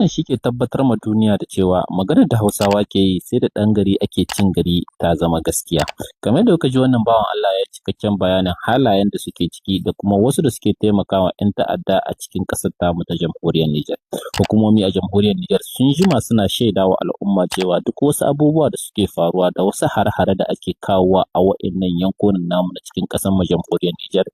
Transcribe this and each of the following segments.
Wannan shi ke tabbatar ma duniya da cewa maganar da Hausawa ke yi, sai da ɗan gari ake cin gari, ta zama gaskiya. Kamar yadda kuka ji, wannan bawan Allah ya cikakken bayanin halayen da suke ciki da kuma wasu da suke taimakawa 'yan ta'adda a cikin ƙasar tamu ta Jamhuriyar Nijar. Hukumomi a Jamhuriyar Nijar sun jima suna shaidawa al'umma cewa duk wasu abubuwa da suke faruwa da wasu hare-hare da ake kawowa a wa'innan yankunan namu na cikin ƙasar mu Jamhuriyar Nijar,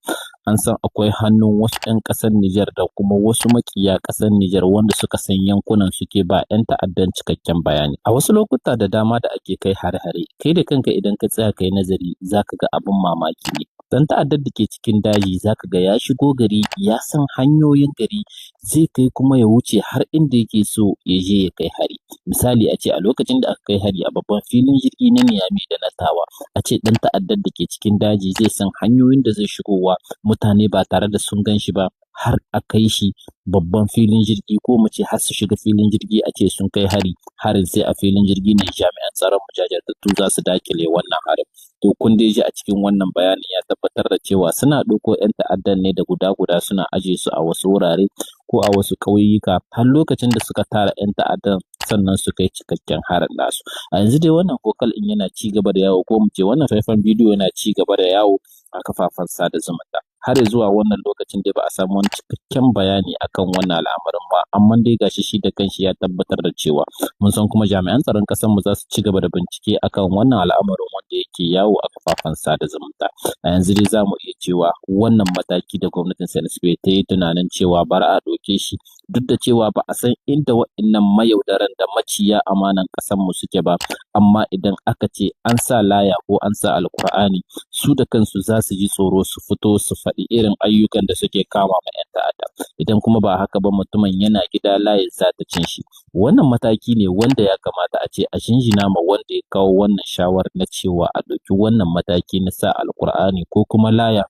an san akwai hannun wasu 'yan ƙasar Nijar da kuma wasu maƙiya ƙasar Nijar wanda suka san yankunan suke ba 'yan ta'addan cikakken bayani. A wasu lokuta da dama da ake kai hare-hare, kai da kanka idan ka tsaya ka yi nazari, za ka ga abin mamaki ne. Ɗan ta'addar da ke cikin daji za ka ga ya shigo gari, ya san hanyoyin gari, zai kai kuma ya wuce har inda yake so ya je ya kai hari. Misali, a ce a lokacin da aka kai hari a babban filin jirgi na Niamey da na Tawa, a ce ɗan ta'addar da ke cikin daji zai san hanyoyin da zai shigowa mutane ba tare da sun gan shi ba har a kai shi babban filin jirgi, ko mu ce har su shiga filin jirgi, a ce sun kai hari, harin sai a filin jirgi ne jami'an tsaron mu jajirtattu za su dakile wannan harin. To, kun dai ji a cikin wannan bayanin ya tabbatar da cewa suna ɗauko 'yan ta'addan ne da guda-guda, suna aje su a wasu wurare ko a wasu ƙauyuka har lokacin da suka tara 'yan ta'addan, sannan su kai cikakken harin nasu. A yanzu dai wannan vocal ɗin yana ci gaba da yawo, ko mu ce wannan faifan bidiyo yana ci gaba da yawo a kafafen sada zumunta. Har zuwa wannan lokacin dai ba a samu wani cikakken bayani akan wannan al'amarin ba, amma dai gashi shi da kanshi ya tabbatar da cewa mun san kuma jami'an tsaron ƙasar mu za su ci gaba da bincike akan wannan al'amarin wanda yake yawo a kafafen sada zumunta. A yanzu dai za mu iya cewa wannan mataki da gwamnatin CNSP ta yi tunanin cewa bari a ɗauke shi, duk da cewa ba a san inda waɗannan mayaudaran da maciya amanan ƙasar mu suke ba, amma idan aka ce an sa laya ko an sa Alƙur'ani, su da kansu za su ji tsoro su fito su faɗi irin ayyukan da suke kama ma 'yan ta'adda. Idan kuma ba haka ba, mutumin yana gida layar za ta cin shi. Wannan mataki ne wanda ya kamata a ce a jinjina ma wanda ya kawo wannan shawarar na cewa a ɗauki wannan mataki na sa Alƙur'ani ko kuma laya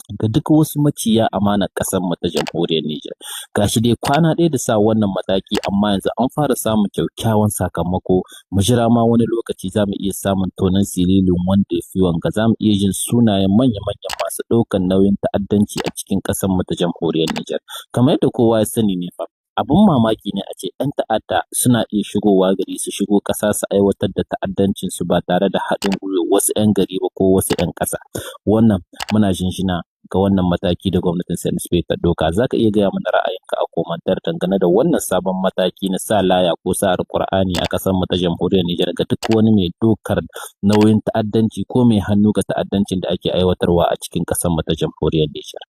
ga duk wasu maciya amanar ƙasar mu ta Jamhuriyar Nijar. Gashi dai kwana ɗaya da sa wannan mataki, amma yanzu an fara samun kyakkyawan sakamako. Mu jira ma wani lokaci, za mu iya samun tonon sililin wanda ya fi wanga, za mu iya jin sunayen manya-manyan masu ɗaukan nauyin ta'addanci a cikin ƙasar mu ta Jamhuriyar Nijar. Kamar yadda kowa ya sani ne fa, abun mamaki ne a ce 'yan ta'adda suna iya shigowa gari, su shigo ƙasa, su aiwatar da ta'addancin su ba tare da haɗin gwiwar wasu 'yan gari ba ko wasu 'yan ƙasa. Wannan muna jinjina ga wannan mataki da gwamnatin CNSP ta ɗauka. Za ka iya gaya mana ra'ayinka a commentaire dangane da wannan sabon mataki na sa laya ko sa Alƙur'ani a ƙasar mu ta Jamhuriyar Nijar ga duk wani mai ɗaukar nauyin ta'addanci ko mai hannu ga ta'addancin da ake aiwatarwa a cikin ƙasar mu ta Jamhuriyar Nijar.